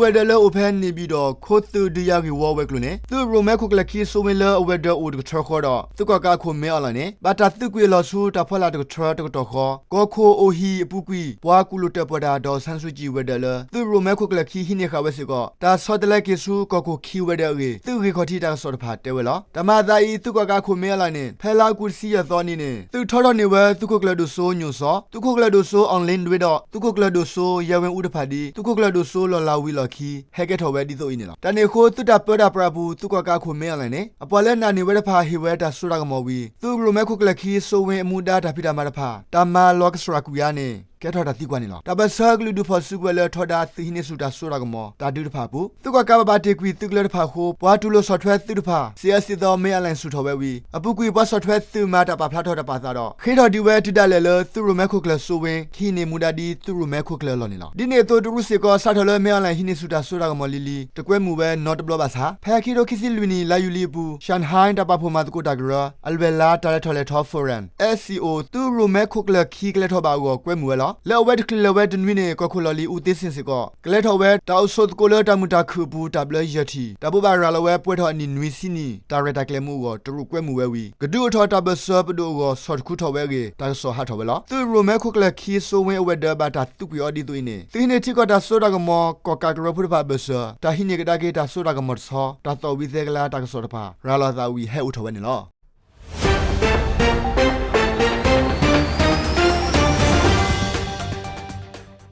ဝဲၤဒၢးလၢအိၣ်ဖဲန့ၣ်ပၠံၣ်ဒီး ခိသုးဒုးယၤဂ့ၢ်ဝီဝဲၤကျိၤန့ၣ် သုးရိၣ်မဲခိၣ်ကျၢၢ်ခံစိဝ့လၢအဝဲၤဒၢးအိၣ်တကထၢဃီဒီး သုးကီၣ်ကးခိၣ် မင်းအောင်လှိုင် န့ၣ် ဘၣ်တၢ်သုးကွံာ်အလီၢ်ဆူတၢ်ဖီလာ်တကထၢတကတီၢ်ဃီ ကီၢ်ခိၣ်အိၣ်ဟံၣ်အပူၤကွံာ် ပှၤကူၣ်လိာ်တၢၣ်ပီၣ်တၢ် ဒေါ်အောင်ဆန်းစုကြည် ဝဲၤဒၢးလၢ သုးရိၣ်မဲခိၣ်ကျၢၢ်ခံဟံးန့ၢ်ဃာ်ဝဲစ့ၢ်ကီး တၢ်ဆီတလဲက့ၤဆူကီၢ်ခိၣ်ခံဝဲၤဒၢးအဂ့ၢ် သုးဂ့ၢ်ခီၣ်ထံးတၢ်ကစီၣ်တဖၣ်တဲဝဲလီၤ. တၢ်မၤအသးအံၤ သုးကီၣ်ကးခိၣ် မင်းအောင်လှိုင် န့ၣ် ဖဲလါအီကူးတဆံယဲၢ်သီနံၤန့ၣ် သုးထီထီၣ်န့ၢ်ဝဲ သုးခိၣ်ကျၢၢ်ဒိၣ်စိညိၣ်စီၤ, သုးခိၣ်ကျၢၢ်ဒိၣ်စိ အောင်လင်းဒွေး ဒီး သုးခိၣ်ကျၢၢ်ဒိၣ်စိ ရဲဝင်းဦး တဖၣ်ဒ် သုးခိၣ်ကျၢၢ်ဒိၣ်စိလီၢ်လၤဝံၤအလီၢ်ခံ ဟဲကဲထီၣ်ဝဲဒ်သိးအံၤန့ၣ်လီၤ. တၢ်န့ၣ်အဃိ သုးတၢ်ပၢတၢ်ပြးအပူၤ သုးကီၣ်ကးခိၣ် မင်းအောင်လှိုင် န့ၣ် အပှၤလၢနာ်န့ၢ်ဝဲတဖၣ် ဟ့ၣ်ဝဲတၢ်စိတၢ်ကမီၤဝံၤ သုးရိၣ်မဲခိၣ်ကျၢၢ်ခံစိဝ့အမူဒါတၢ်ဖံးတၢ်မၤတဖၣ် တၢ်မၤလီၤကစှၤကွံာ်အါန့ၣ် ကဲထီၣ်တၢ်သံကွၢ်န့ၣ်လီၤ. တၢ်ပၢၢ်ဆၢကလုာ်ဒူၣ်ဖီၣ်စုကဝဲၤလၢထီဒါသုးဟံးန့ၢ်ဆူၣ်တၢ်စိတၢ်ကမီၤ တၢ်ဒုးတဖၣ်အပူၤ သုးကီၣ်ကးဘၣ်တ့ၢ်ကွံာ်သုးကလၢၤတဖၣ်အဃိ ပှၤတူၢ်လိာ်ဆီၣ်ထွဲသုးတဖၣ် စံးအၢစံးသီ မင်းအောင်လှိုင် ဆူၣ်ထီၣ်ဝဲဝံၤ အပူၤကွံာ်ပှၤဆီၣ်ထွဲသုးမၤတၢ်ပာ်ဖျါထီၣ်တၢ်ပာ်သးဒီး ဃ့ထီၣ်ဒံးဝဲတုၤဒၣ်လဲာ်လၢ သုးရိၣ်မဲခိၣ်ကျၢၢ်စိဝ့ ကဟံးန့ၢ်မူဒါဒ်သုးရိၣ်မဲခိၣ်ကျၢၢ်အလီၢ်န့ၣ်လီၤ. ဒ်န့ၣ်အသိးတရူးစ့ၢ်ကီး စးထီၣ်လၢ မင်းအောင်လှိုင် ဟံးန့ၢ်ဆူၣ်တၢ်စိတၢ်ကမီၤလံၤလံၤ တကွဲမုာ်ဝဲနီတဘျီဘၣ်ဆၣ် ဖဲခံကထိခံဆံလွံၢ်နံၣ် လါယူၤလံအပူၤ Shanghai တၢ်ပာ်ဖှိၣ်မၤသကိးတၢ်ကရၢ အလွဲၢ်လါတၢ်လဲၤထီၣ်လဲၤထီ Forum SCO သုးရိၣ်မဲခိၣ်ကျၢၢ်ခံကလဲၤထီၣ်ဘၣ်အဂီၢ် ကွဲမုာ်ဝဲလီၤ. လၢအဝဲတချုးလဲၤဝဲတနွံန့ၣ် ကီၢ်ခိၣ်လီၢ်လံၤ ဦးသိန်းစိန် စ့ၢ်ကီး ကလဲၤထီၣ်ဝဲ တၢ်အိၣ်ဆိးသကိးလၢတၢ်မုာ်တၢ်ခုၣ်အပူၤ တၢ်ဘျၢယဲၢ်ထံၣ် တၢ်ဘိးဘၣ်ရၤလီၤဝဲပှဲၤထီၣ်အနံၣ်နွံဆံနံၣ် တၢ်ရဲၣ်တၢ်ကျဲၤမူအဂီၢ် တရူးကွဲမုာ်ဝဲဝံၤ ကဒုးအိၣ်ထီၣ်တၢ်ဘၢၣ်စၢၤပဒိၣ်အဂီၢ် ဆီၣ်တခူထီၣ်ဝဲအဂ့ၢ် တၢ်ကစီၣ်ဟးထီၣ်ဝဲလီၤ. သုးရိၣ်မဲခိၣ်ကျၢၢ်ခံစိဝ့အဝဲၤဒၢး ဘၣ်တၢ်သုးကွံာ်အီၤဒ်သိးအံၤန့ၣ် သုးဟံးန့ၢ်ထံကီၢ်တၢ်စိတၢ်ကမီၤ ကီၣ်ကးကရၢဖိတဖၣ်အဘၢၣ်စၢၤ တၢ်ဟံးန့ၢ်ကဒါက့ၤတၢ်စိတၢ်ကမီၤတဆီ တၢ်သီၣ်ဝံၤသဲကလၤတၢ်ကစီၣ်တဖၣ် ရၤလီၤအသးဝံၤဟဲအိၣ်ထီၣ်ဝဲန့ၣ်လီၤ.